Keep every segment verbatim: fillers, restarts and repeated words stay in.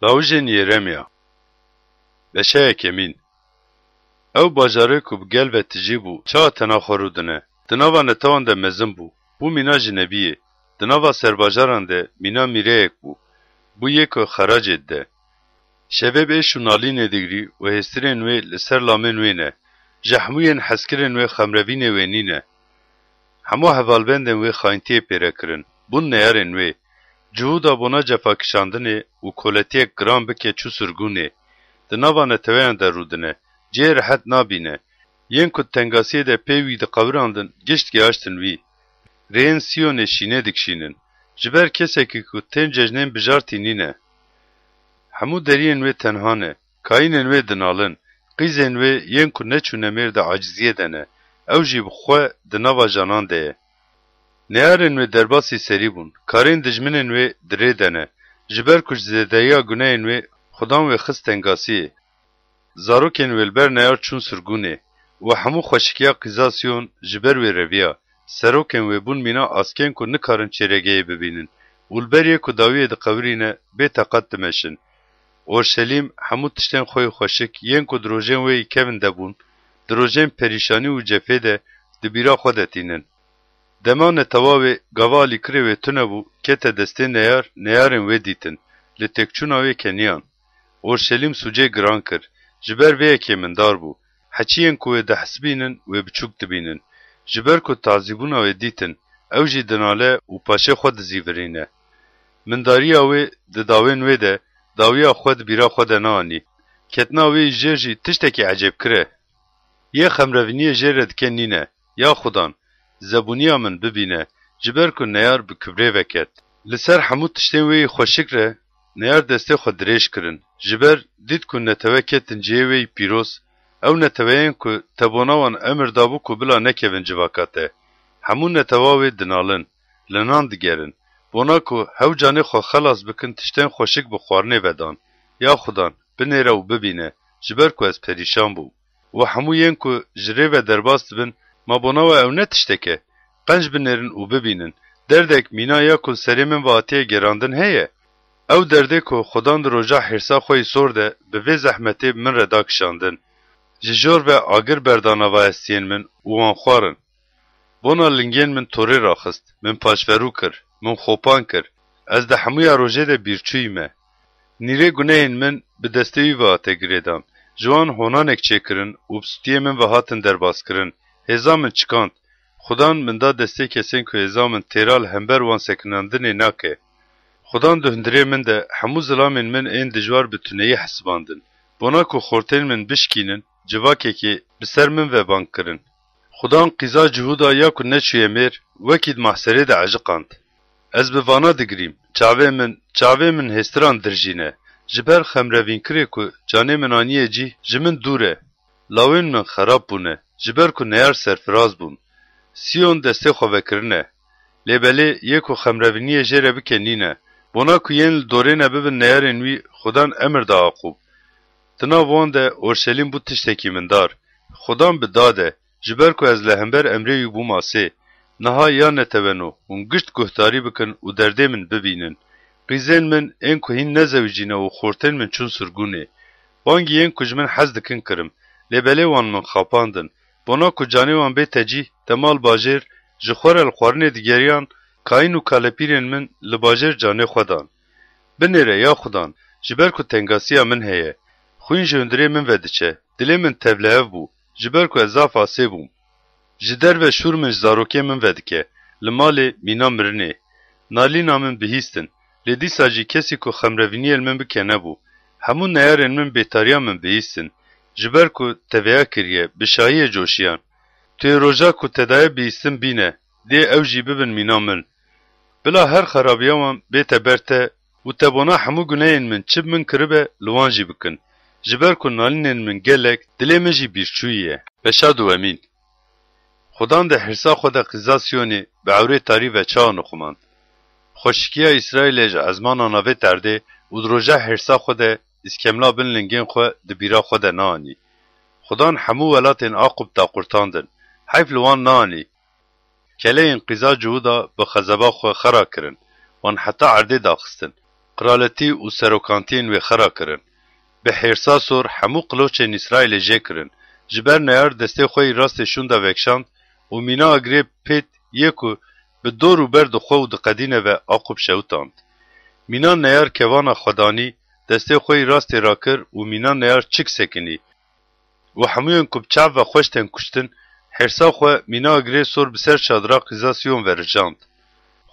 Lawicên Yeremya. Beşa yekemîn. Ew bajarê ku bi gel ve tijî bû, çawa tena xwe rûdine? Di nava netewan de mezin bû. Bû mîna ji nebiyê. Di nava serbajaran de mîna mîreyek bû. Bû yê ku xeracê dide. Şevê bi êş û nalînê digirî û hêstirên wê li ser lamên wê ne. Ji hemû yên hezkirên wê xemrevînê wê nîne. Hemû hevalbendên wê xayintiyê pê re kirin, bûn neyarên wê. Cihûda bona cefa kişandinê û koletiyek giran bike çû sirgûnê. Di nava neteweyan de rûdine, cihê rehet nabîne. Yên ku di tengasiyê de pê wî diqewirandin, giş digihaştin wî. Rêyên Siyonê şînê dikişînin. Ji ber kesekî ku tên cejnên bijartî nîne. Hemû deriyên wê tenha ne. Kayînên wê dinalin. Qîzên wê yên ku neçûne mêr di aciziyê de ne. Ew jî bi xwe di nava janan de ye. Neyarên wê derbasî serî bûn. Karên dijminên wê di rê de ne. Ji ber ku ji zêdehiya gunehên wê Xudan wê xist tengasiyê. Zarokên wê li ber neyar çûn sirgûnê û hemû xweşikiya qîza Siyon ji ber wê reviya. Serokên wê bûn mîna askên ku nikarin çêregehê bibînin û li ber yê ku dawiyê diqewirîne, bê teqet dimeşin. Orşelîm hemû tiştên xwe yê xweşik yên ku di rojên wê yî kevin de bûn, di rojên perîşanî û cefê de di bîra xwe de tînin. Dema netewa wê, gava alîkirê wê tune bû, kete destê neyar, neyarên wê dîtin, li têkçûna wê keniyan. Orşelîm sûcê giran kir, ji ber vê yekê mindar bû. Heçiyên ku wê dihesibînin, wê biçûk dibînin. Ji ber ku tazîbûna wê dîtin, ew jî dinale û paşê xwe dizîvirîne. Mindariya wê di dawên wê de, dawiya xwe di bîra xwe de neanî. Ketina wê yî jêr jî tiştekî ecêbkir e. Yê xemrevîniyê jê re dike nîne, ya Xudan, zebûniya min bibîne, ji ber ku neyar bi kibrê veket. Li ser hemû tiştên wê yî xweşik re neyar destê xwe dirêj kirin, ji ber dît ku netewe ketin cihê wê yî pîroz, ew neteweyên ku te bona wan emir dabû ku bila nekevin civaka te. Hemû netewa wê dinalin, li nan digerin, bona ku hew canê xwe xelas bikin tiştên xweşik bi xwarinê ve dan. Ya Xudan, binêre û bibîne, ji ber ku ez perîşan bûm. Û hemû yên ku ji rê ve derbas dibin, ma bona we ew ne tiştek e? Qenc binêrin û bibînin. Derdek mîna ya ku serê min ve hatiye gerandin heye? Ew derdê ku Xudan di roja hêrsa xwe yî sor de bi vê zehmetê bi min re da kişandin. Ji jor ve agir berda nava hestiyên min û wan xwarin. Bona lingên min torê raxist, min paşverû kir, min xopan kir. Ez di hemûya rojê de bîrçûyî me. Nîrê gunehên min bi destê wî ve hate girêdan. Ji wan honanek çêkirin û bi stûyê min ve hatin derbaskirin. Hêza min çikand. Xudan min da destê kesên ku hêza min têra li hember wan sekinandinê nake. Xudan di hundirê min de hemû zilamên min ên dijwar bi tuneyî hesibandin. Bona ku xortên min bişkînin, civakekê bi ser min ve bang kirin. Xudan qîza Cihûda ya ku neçûye mêr, wekî di mahserê de ejiqand. Ez bi vana digirîm, çavê min, çavê min hêstiran dirjîne, ji ber xemrevînkirê ku canê min aniye cî, ji min dûr e. Lawên min xerab bûne, ji ber ku neyar serfiraz bûn. Siyon destê xwe vekirine. Lê belê yê ku xemrevîniyê jê re bike nîne. Bona ku yên li dorê ne bibin neyarên wî, Xudan emir da Aqûb. Di nav wan de Orşelîm bû tiştekî mindar. Xudan bi dad e, ji ber ku ez li hember emrê wî bûm asê. Niha ya neteweno, hûn giş guhdarî bikin û derdê min bibînin. Qîzên min ên ku hîn nezewicîne û xortên min çûn sirgûnê. Bangî yên ku ji min hez dikin kirim, lê belê wan min xapandin. Bona ku canê wan bête cî, dema li bajêr ji xwe re li xwarinê digeriyan, kayîn û kalepîrên min li bajêr canê xwe dan. Binêre ya Xudan, ji ber ku tengasiya min heye. Xwîn ji hundirê min ve diçe, dilê min tevlihev bû, ji ber ku ez zaf asê bûm. Ji derve şûr min ji zarokê min vedike, li malê mîna mirinê. Nalîna min bihîstin, lê dîsa jî kesî ku xemrevîniyê li min bike nebû. Hemû neyarên min bêtariya min bihîstin, ji ber ku te vêya kiriye, bi şahiyê coşiyan. Tu yê roja ku te daye bihîstin bîne, dê ew jî bibin mîna min. Bila her xerabiya wan bête ber te û te bona hemû gunehên min çi bi min kiribe, li wan jî bikin. Ji ber ku nalînên min gelek, dilê min jî bîrçûyî ye. Beşa duwemîn. Xudan di hirsa xwe de qîza Siyonê bi ewrê tarî ve çawa nixumand? Xweşikiya Îsraîlê ji ezmana navê terdê û di roja hêrsa xwe de îskemla bin lingên xwe di bîra xwe de neanî. Xudan hemû welatên Aqûb daqurtandin. Heyf li wan neanî. Keleyên qîza Cihûda bi xezeba xwe xera kirin. Wan heta erdê daxistin. qiraletî û serokantiyên wê xera kirin. Bi hêrsa sor hemû qiloçên Îsraîlê jê kirin. Ji ber neyar destê xwe yî rastê şûnda vekişand û mîna agirê pêt yê ku bi dor û ber dixwe û diqedîne ve Aqûb şewitand. Mîna neyar kevana xwe danî, destê xwe yî rastê rakir û mîna neyar çik sekinî û hemûyên ku bi çav ve xweş tên kuştin, hêrsa xwe mîna agirê sor bi ser çadira qîza Sîyon ve rijand.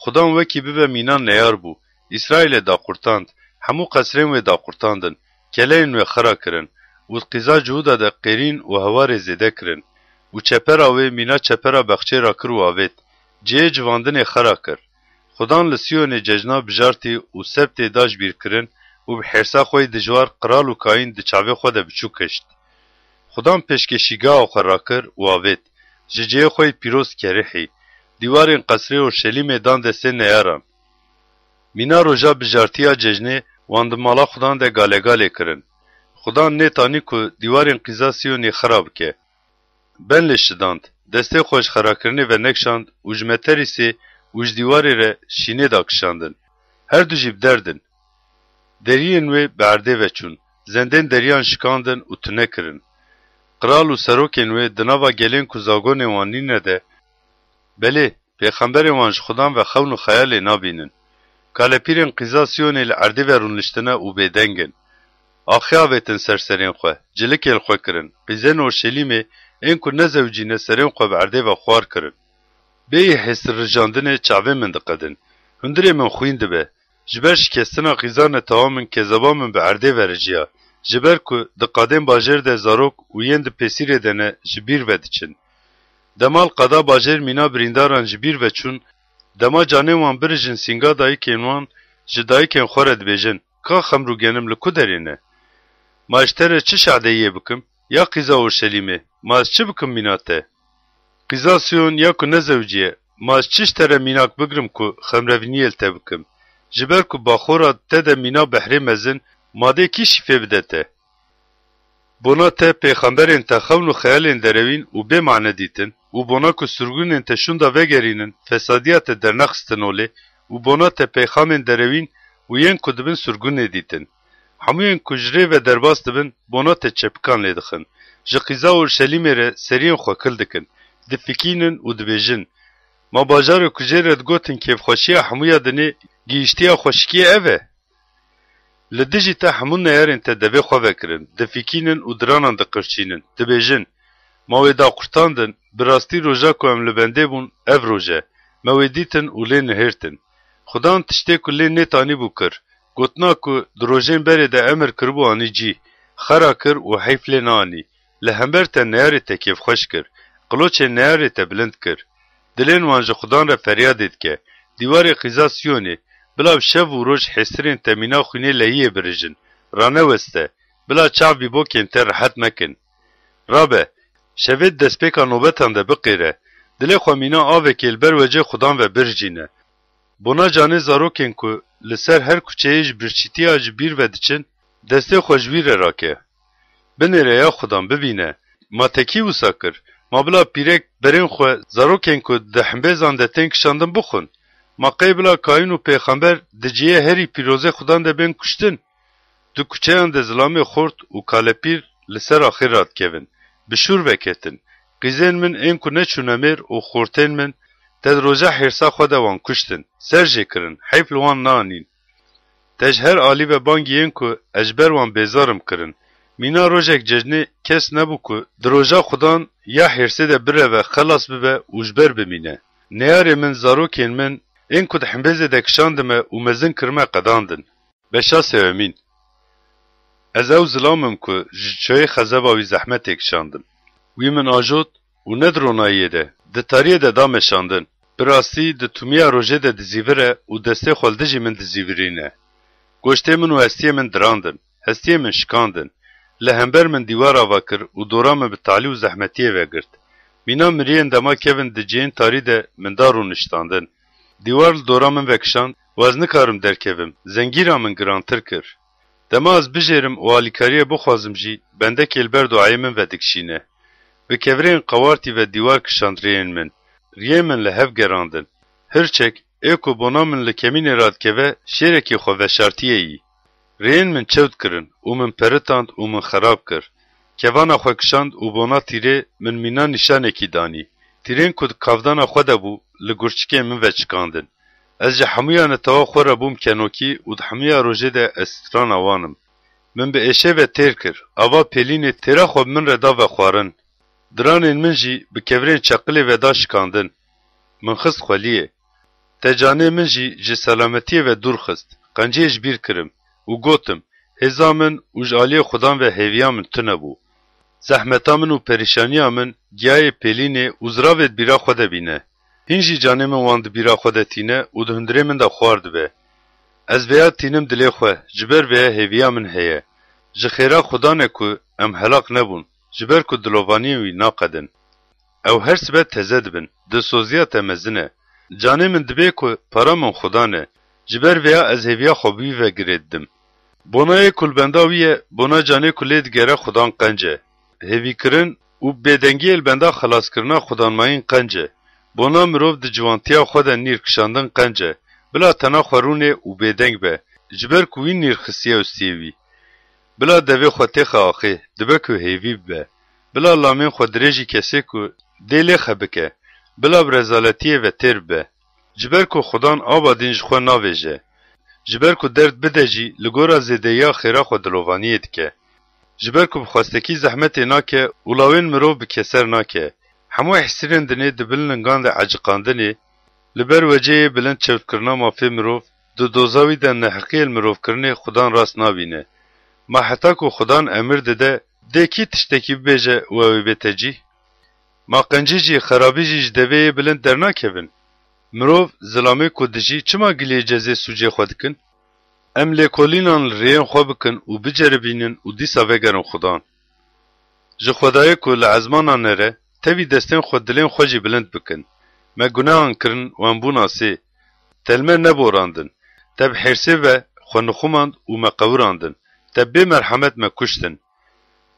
Xudan wekî bibe mîna neyar bû, Îsraîlê daqurtand, hemû qesrên wê daqurtandin, keleyên wê xira kirin û di qîza Cihûda de qêrîn û hewarê zêde kirin û çepera wê mîna çepera bexçê rakir û avêt, cihê civandinê xera kir. Xudan li Sîyonê cejna bijartî û sebtê da ji bîr kirin û bi hêrsa xwe yî dijwar qiral û kayîn di çavê xwe de biçû kişt. Xudan pêşkêşîgeha xwe rakir û avêt, ji cihê xwe yî pîroz kerihî, dîwarên qesrê Orşelîmê dan destê neyaran. Mîna roja bijartiya cejnê wan di mala Xudan de galegalê kirin. Xudan nêtanî ku dîwarên qîza Sîyonê xira bike. Ben lê şidand, destê xwe ji xerakirinê ve nekişand û ji meterîsê û ji dîwarê re şînê da kişandin. Her du jî bi derd in. Deriyên wê bi erdê ve çûn, zendên deriyan şikandin û tune kirin. Qral û serokên wê di nava gelên ku zagonên wan nîne de, belê, pêxemberên wan ji Xudan ve xewn û xeyalê nabînin. Kalepîrên qîza Siyonê li erdê ve rûniştine û bêdeng in. Axê avêtin ser serên xwe, cilikê li xwe kirin, qîzên Orşelîmê ên ku nezewicîne serên xwe bi erdê ve xwar kirin. Bêyî hêsirrijandinê çavên min diqedin. Hundirê min xwîn dibe. Ji ber şikestina qîza netewa min kezeba min bi erdê ve riciya. Ji ber ku di qadên bajêr de zarok û yên di pêsîrê de ne ji bîr ve diçin. Dema li qada bajêr mîna birîndaran ji bîr ve çûn, dema canê wan birijin sînga dayikên wan ji dayikên xwe re dibêjin, Ka xemrûgenim li ku derê ne? Ma ji te re çi şadeyiyê bikim? Ya qîza Orşelîmê, ma ez çi bikim mîna te? Qîza Siyon ya ku nezewiciye, ma ez çi ji te re mînak bigrim ku xemrevîniyê li te bikim? Ji ber ku baxora te de mîna behrê mezin, ma dê kî şîfê bide te? Bona te pêxemberên te xewn û xeyalên derewîn û bê mane dîtin û bona ku sirgûnên te şûnda vegerînin, fesadiya te dernexistin olê û bona te peyxamên derewîn û yên ku dibin sirgûnê dîtin. Hemûyên ku ji rê ve derbas dibin, bona te çepikan lê dixin. Ji qîza Orşelîmê re seriyên xwe kil dikin, difikînin û dibêjin, Ma bajarê ku jê re digotin kêfxweşiya hemûya dinê, gihîştiya xweşikiyê ev e? Li dijî te hemû neyarên te devê xwe vekirin, difikînin û diranan diqirçînin, dibêjin, Ma wê daqurtandin, bi rastî roja ku em li bendê bûn, ev roj e, me wê dîtin û lê nihêrtin. Xudan tiştê ku lê nêtanîbû kir, gotina ku di rojên berê de emir kiribû anî cî, xera kir û heyf lê neanî. Li hember te neyarê te kêfxweş kir, qiloçên neyarê te bilind kir. Dilên wan ji Xudan re feryadê dike, dîwarê qîza Siyonê, bila bi şev û roj hêsirên te mîna xwînê leyiyê birijin, raneweste, bila çav bîbokên te rihet mekin. Rabe, şevê di destpêka nobetan de biqêre, dilê xwe mîna avekê li ber wecê Xudan ve biricîne. Bona canê zarokên ku li ser her kuçeyê ji birçîtiya ji bîr ve diçin, destê xwe ji wî re rake. Binêre ya Xudan bibîne, ma te kî wisa kir? Ma bila pîrek berên xwe zarokên ku di himbêzan de tên kişandin bixwin? Ma qey bila kayîn û pêxember di cihê herî pîrozê Xudan de bên kuştin? Di kuçeyan de zilamê xort û kalepîr li ser axê radikevin, bi şûr veketin. Qîzên min ên ku neçûne mêr û xortên min te di roja hêrsa xwe de wan kuştin, ser jê kirin, heyf li wan nanîn. Te ji her alî ve bangî yên ku ez ji ber wan bêzar im kirin. Mîna rojek cejnê kes nebû ku di roja Xudan ya hêrsê de bireve, xelas bibe û ji ber bimîne. Neyarê min, zarokên min, ên ku di himbêzê de kişandime û mezin kirime qedandin. Beşa sêwemîn. Ez ew zilam im ku ji çoyê xezeba wî zehmetê kişandim. Wî min ajot û ne di ronahiyê de, di tariyê de da meşandin. Bi rastî di tûmiya rojê de dizîvire û destê xwe li dijî min dizîvirîne. Goştê min û hestiyê min dirandin, hestiyê min şikandin. Li hember min dîwar ava kir û dora min bi talî û zehmetiyê vegirt. Mîna miriyên dema kevin di cihên tarî de min da rûniştandin. Dîwar li dora min vekişand û ez nikarim derkevim, zengîra min girantir kir. Dema ez bijêrim û alîkariyê bixwazim jî, bendekê li ber duayê min vedikişîne. Bi kevirên qewartî ve dîwar kişand riyên min. Riyên min li hev gerandin. Hirçek, Ê ku bona min li kemînê radikeve, şêrekî xwe veşartiyê yî. Rêyên min çewt kirin û min peritand û min xerab kir. Kevana xwe kişand û bona tîrê min mîna nîşanekî danî. Tîrên ku di kavdana xwe de bû, li gurçikên min ve çikandin. Ez ji hemûya netewa xwe re bûm kenokî û di hemûya rojê de ez strana wan im. Min bi êşê ve têr kir, ava pêlînê têra xwe bi min re da vexwarin. Diranên min jî bi kevirên çeqilê ve da şikandin. Min xist xweliyê. Te canê min jî ji selametiyê ve dûr xist. Qenciyê ji bîr kirim û gotim, hêza min û ji aliyê Xudan ve hêviya min tune bû. Zehmeta min û perîşaniya min giyayê pêlînê û ziravê di bîra xwe de bîne. Hîn jî canê min wan di bîra xwe de tîne û di hundirê min de xwar dibe. Ez vêya tînim dilê xwe, ji ber vêya hêviya min heye. Ji xêra Xudan e ku em helaq nebûn, ji ber ku dilovaniyên wî naqedin. Ew her sibe teze dibin, dilsoziya te mezin e. Canê min dibê ku para min Xudan e. Ji ber vêya ez hêviya xwe bi wî ve girê didim. Bona yê ku li benda wî ye, bona canê ku lê digere Xudan qenc e. Hêvîkirin û bêdengiyê li benda xelaskirina xudanmayîn qenc e. Bona mirov di ciwantiya xwe de nîr kişandin qenc e. Bila tena xwe rûnê û bêdeng be, ji ber ku wî nîr xistiye ustiyê wî. Bila devê xwe têxe axê, dibe ku hêvî bibe. Bila lamên xwe dirêjî kesê ku dê lê xebike. Bila bi rezaletiyê ve têr bibe. Ji ber ku Xudan ava din ji xwe navêje. Ji ber ku derd bide jî li gora zêdeyiya xêra xwe dilovaniyê dike. Ji ber ku bi xwestekî zehmetê nake û lawên mirov bi keser nake. Hemû hîsirên dinê di bin lingan de eciqandinê, li ber weceyê bilind çewtkirina mafê mirov, di doza wî de neheqiyê li mirovkirinê Xudan rast nabîne. Ma heta ku Xudan emir dide, dê kî tiştekî bibêje û ew ê bête cî? Ma qencî jî, xerabî jî ji devê yê bilind dernakevin? Mirov, zilamê ku dijî, çima giliyê cezê sûcê xwe dikin? Em lêkolînan li rêyên xwe bikin û biceribînin û dîsa vegerin Xudan. Ji Xwedayê ku li ezmanan nere, tevî destên xwe dilên xwe jî bilind bikin. Me gunehan kirin û em bûn asê. Te li me neborandin. Te bi hêrsê ve xwe nixumand û me qewirandin. Te bê merhemet me kuştin.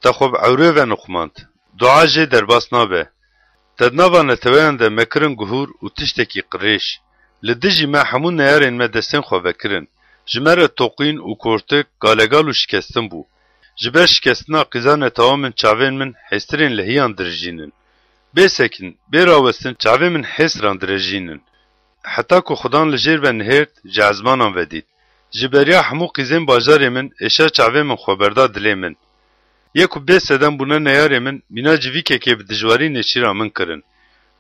Te xwe bi ewrê ve nixumand. Dua jê derbas nabe. Te di nava neteweyan de me kirin guhûr û tiştekî qirêj. Li dijî me hemû neyarên me destên xwe vekirin. Ji me re toqîn û kortik, galegal û şikestin bû. Ji ber şikestina qîza netewa min çavên min hêstirên lehiyan dirijînin. Bê sekin, bê rawestin çavên min hêsiran direjînin. Heta ku Xudan li jêr ve nihêrt, ji ezmanan ve dît. Ji beriya hemû qîzên bajarê min êşa çavê min xwe berda dilê min. Yê ku bê sedem bûne neyarê min, mîna civîkekê bi dijwarî nêçîra min kirin.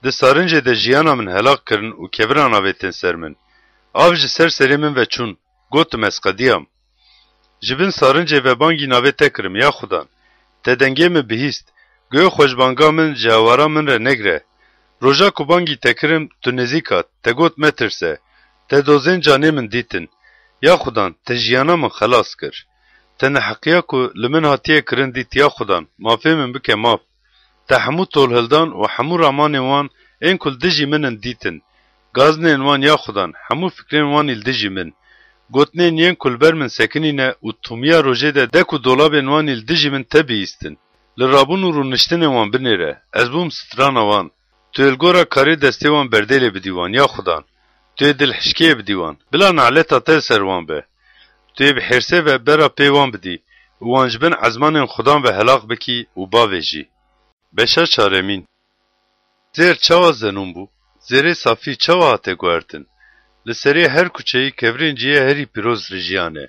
Di sarincê de jiyana min helaq kirin û keviran avêtin ser min. Av ji ser serê min ve çûn. Gotim ez qediyam. Ji bin sarincê ve bangî navê te kirim, ya Xudan. Te dengê min bihîst. Guhê xwe ji banga min, ji hewara min re negire. Roja ku bangî te kirim, tu nêzîk hat, te got metirse. Te dozên canê min dîtin. Ya Xudan, te jiyana min xelas kir. Te neheqiya ku li min hatiye kirin dît, ya Xudan, mafê min bike maf. Te hemû tolhildan û hemû ramanên wan ên ku li dijî min in dîtin. Gazinên wan, ya Xudan, hemû fikrên wan î li dijî min. Gotinên yên ku li ber min sekinîne û tumiya rojê de dek û dolabên wan î li dijî min te bihîstin. Li rabûn û rûniştinên wan binêre, ez bûm strana wan. Tu yê li gora karê destê wan berdêlê bidî wan, ya Xudan. Tu yê dilhişkê bidî wan. Bila naleta te li ser wan be. Tu yê bi hêrsê ve bera pê wan bidî û wan ji bin ezmanên Xudan ve helaq bikî û bavêjî. Beşa çaremîn. Zêr çawa zenûn bû? Zêrê safî çawa hate guhertin? Li serê her kuçeyî kevirên cihê herî pîroz rijiyane.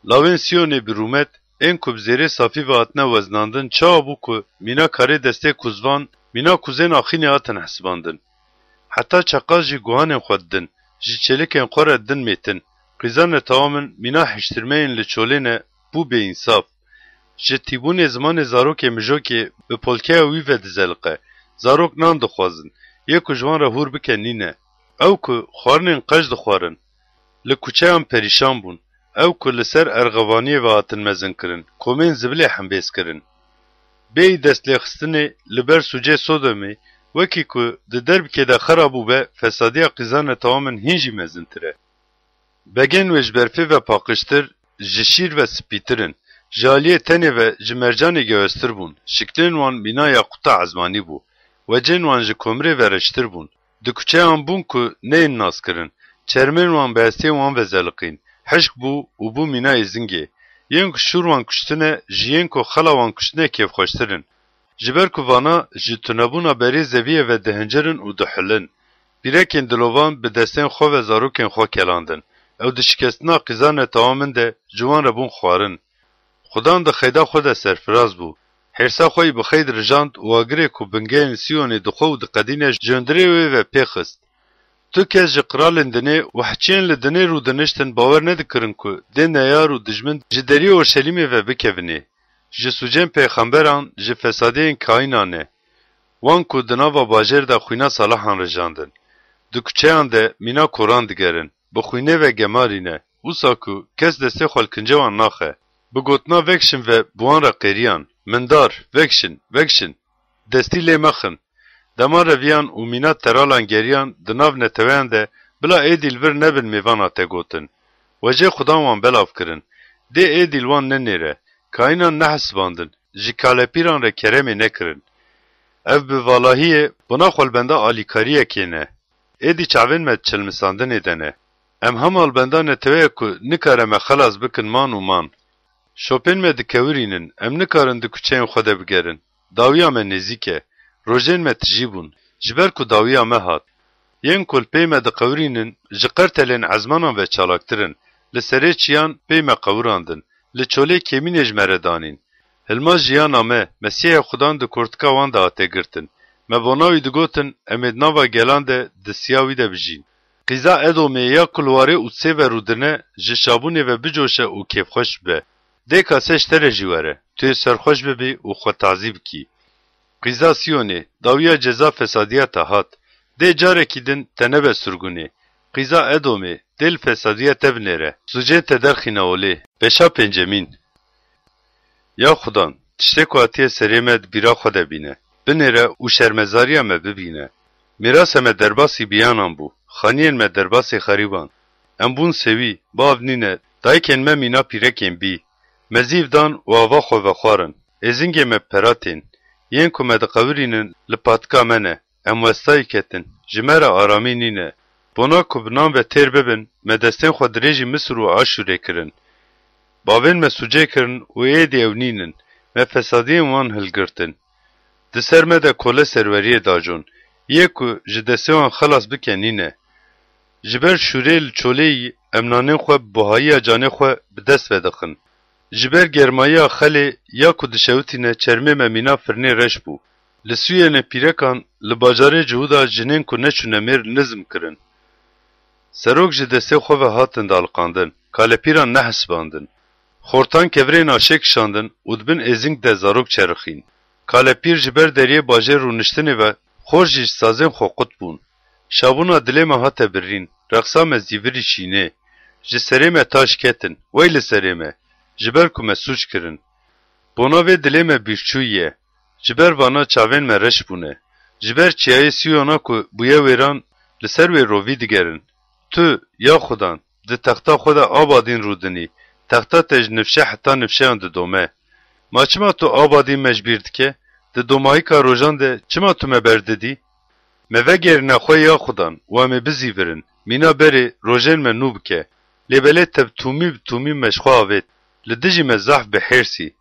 Lawên Siyonê bi rûmet, ên ku bi zêrê safî ve hatine weznandin, çawa bû ku mîna karê destê kuzvan, mîna kuzên axînê hatin hesibandin. Heta çeqas jî guhanên xwe didin, ji çêlikên xwe re didin mêtin. Qîza netewa min mîna hiştirmeyên li çolê ne bû bêînsaf. Ji tîbûnê zimanê zarokê mijokê bi polkeya wî ve dizeliqe. Zarok nan dixwazin. Yê ku ji wan re hûr bike nîne. Ew ku xwarinên qeç dixwarin. Li kuçeyan perîşan bûn. Ew ku li ser erxevaniyê ve hatin mezinkirin, komên zibilê hembêz kirin. Bêyî destlêxistinê li ber sûcê Sodomê, wekî ku di derbikê de xera bûbe, fesadiya qîza netewa min hîn jî mezintir e. Begên wê ji berfê ve paqijtir, ji şîr ve spîtir in. Ji aliyê tenê ve ji mercanê gewestir bûn. Şiklên wan mîna yaquta ezmanî bû. Wecên wan ji komirê ve reştir bûn. Di kuçeyan bûn ku neyên naskirin. Çermên wan bi hestiyên wan ve zeliqîn. Hişk bû û bû mîna êzingê. Yên ku şûr wan kuştine, ji yên ku xela wan kuştine kêfxweştir in. Ji ber ku vana ji tunebûna berê zeviyê ve dihincirin û dihulin. Pîrekên dilovan bi destên xwe ve zarokên xwe kelandin. Ew di şikestina qîza netewa min de ji wan re bûn xwarin. Xudan di xeyda xwe de serfiraz bû. Hêrsa xwe yî bi xeyd rijand û agirê ku bingehên Siyonê dixwe û diqedîne ji hundirê wê ve pê xist. Tu kes ji qiralên dinê û hiçiyên li dinê rûdiniştin bawer nedikirin ku dê neyar û dijmin ji deriyê Orşelîmê ve bikevin ê. Ji sûcên pêxemberan, ji fesadiyên Kayînan e. Wan ku di nava bajêr de xwîna Salihan rijandin. Di kuçeyan de mîna koran digerin, bi xwînê ve gemarî ne. Wisa ku kes destê xwe li kincê wan naxe. Bi gotina vekişin ve bi wan re qêriyan, Mindar, vekişin, vekişin. Destî lê mexin. Dema reviyan û mîna teralan geriyan di nav neteweyan de bila êdî li vir nebin mêvana te gotin. We jê xudan wan belav kirin. Dê êdî li wan nenêre. Kayînan nehisibandin. Ji kalepîran re keremê nekirin. Ev bi valahiyê bona xwe li benda alîkariyekê ne. Êdî çavên me di çilmisandinê de ne. Em hema li benda neteweyek ku nikare me xelas bikin man û man. Şopên me dikewirînin, em nikarin di kuçeyên xwe de bigerin. Dawiya me nêzîk e. Rojên me tijî bûn, ji ber ku dawiya me hat. Yên ku li pey me diqewirînin, ji qertelên ezmanan ve çalaktir in. Li serê çiyan pey me qewirandin, li çolê kêmînê ji me re danîn. Hilma jiyana me, Mesîhê Xudan di kurtika wan de hate girtin. Me bona wî digotin, em ê di nava gelan de di siya wî de bijîn. Qîza Edomê ya ku li warê Utsê ve rûdine, ji şabûnê ve bicoşe û kêfxweş bibe. Dê kase ji te re jî were, tu yê serxweş bibî û xwe tazî bikî. Qîza Siyonê, dawiya ceza fesadiya te hat. Dê carekî din te nebe surgunê. Qîza Edomê, dê li fesadiya te binêre. Sûcên te derxîne olê. Beşa pêncemîn. Ya Xudan, tiştê ku hatiye serê me di bîra xwe de bîne. Binêre û şermezariya me bibîne. Mîrasê me derbasî biyanan bû, xaniyên me derbasî xerîban. Em bûn sewî, bav nîne, dayikên me mîna pîrekên bî. Me zîv dan û ava xwe vexwarin. Êzingê me pera tên. Yên ku me diqewirînin li patika me ne. Em westayî ketin. Ji me re aramî nîne. Bona ku bi nan ve têr bibin, me destên xwe dirêjî Misir û Aşûrê kirin. Bavên me sûcê kirin û êdî ew nînin. Me fesadiyên wan hilgirtin. Di ser me de kole serweriyê dajon. Yê ku ji destê wan xelas bike nîne. Ji ber şûrê li çolê yî em nanên xwe bi buhayiya canê xwe bi dest ve dixin. Ji ber germayiya xelê ya ku dişewitîne çermê me mîna firnê reş bû. Li sûyênê pîrekan li bajarê Cihûda jinên ku neçûne mêr nizm kirin. Serok ji destê xwe ve hatin daliqandin, kalepîran nehisibandin. Xortan kevirên aşê kişandin û di bin êzing de zarok çerixîn. Kalepîr ji ber deriyê bajêr rûniştinê ve xor jî ji sazên xwe qut bûn. Şabûna dilê me hate birîn, reqsa me zîvirî şînê. Ji serê me taş ketin, wey li serê me, ji ber ku me sûc kirin. Bona vê dilê me bîrçûyî ye, ji ber vana çavên me reş bûne. Ji ber çiyayê Siyona ku bûye wêran, li ser wê rovî digerin. Tu, ya Xudan, di texta xwe de abadîn rûdinî, texta te ji nifşe heta nifşeyan didome. Ma çima tu abadîn me ji bîr dike? Di domayîka rojan de çima tu me berdidî? Me vegêrîne xwe ya Xudan û em ê bizîvirin. Mîna berê rojên me nû bike. Lê belê te bi tûmî bi tûmî me ji xwe avêt. Li dijî me zehf bi hêrsî.